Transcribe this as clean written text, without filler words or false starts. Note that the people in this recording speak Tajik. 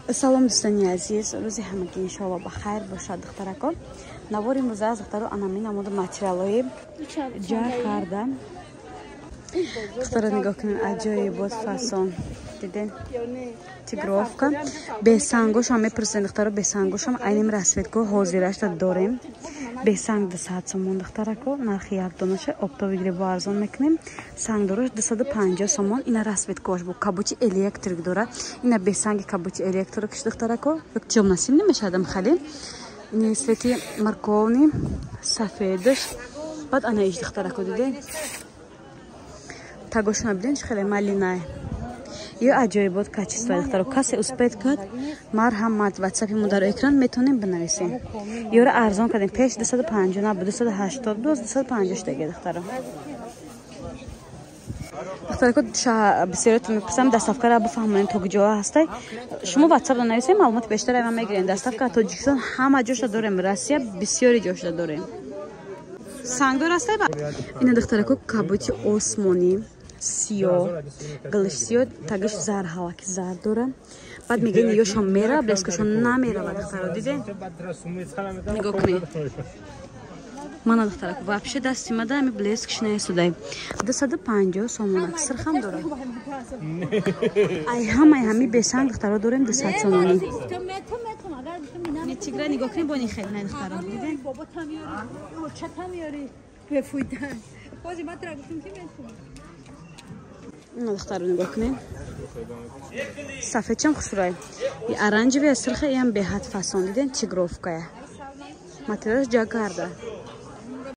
Салом, дӯстони азиз, рӯзи ҳамагӣ иншоалло ба хайр бошад. Духтарако, навори имрӯза аз духтаро анамин намуду материалҳои ҷа карда. Духтаро, нигоҳ кунед, аҷоибот, фасон диден, тигровка бесангошам мепурсен. Духтаро, бесангошам айним расцветко ҳозирашта дорем, бесанг 200 сомон. Духтарако, нархи як донаша оптовый гиребо арзон мекунем. Сангдорош 250 сомон. Ина расцветкоаш бо кабути электрик дора, ина бесанги кабути электрикш. Духтарако, тёмно-синий намешавадам, хали ини цвети морковный, сафедаш. Баъд ана иш, духтарако, диде, тагошона биден, чи хеле малинай ё аҷоибот, качество. Духтаро, касе успеть кард, марҳамат, ватсапи мо дар экран, метавонем бинависем. Ёра арзон кардем, пеш 250 набуд, 280 буд, 250 шудаги. Духтаро, духтарако, бисёротон мепурсам, доставкара бифаҳмонем, то куҷо ҳастай. Шумо ватсапро нависем, маълумоти бештар ама мегирем. Доставка Тоҷикистон ҳама ҷоша дорем, Россия бисёри ҷошда дорем. Сангдор ҳастай. Ина, духтарако, кабути осмонӣ, сиёҳ, гилиш сиёҳ, тагиш зар, ҳаваки зар дора. Баъд мегӯен, ёшон мера, блескашон намерава. Духтаро, диде, нигоҳ кунед, мана, духтарак, вообще дасти мада ами блескш наесудай. 250 сомонак, сирхам дора. Ай ҳамаи ҳами бесанг, духтаро, дорем 200 сомонӣ. Тигра нигоҳ кунед, бо нихел на, духтаро, диден. Бози ма тра гуфтам, ки метавонам. Духтаро, нигоҳ кунед, сафедчам хушрӯй, оранжевая, сирха, иам беҳад фасон, диден, тигровкая, материалаш ҷагарда.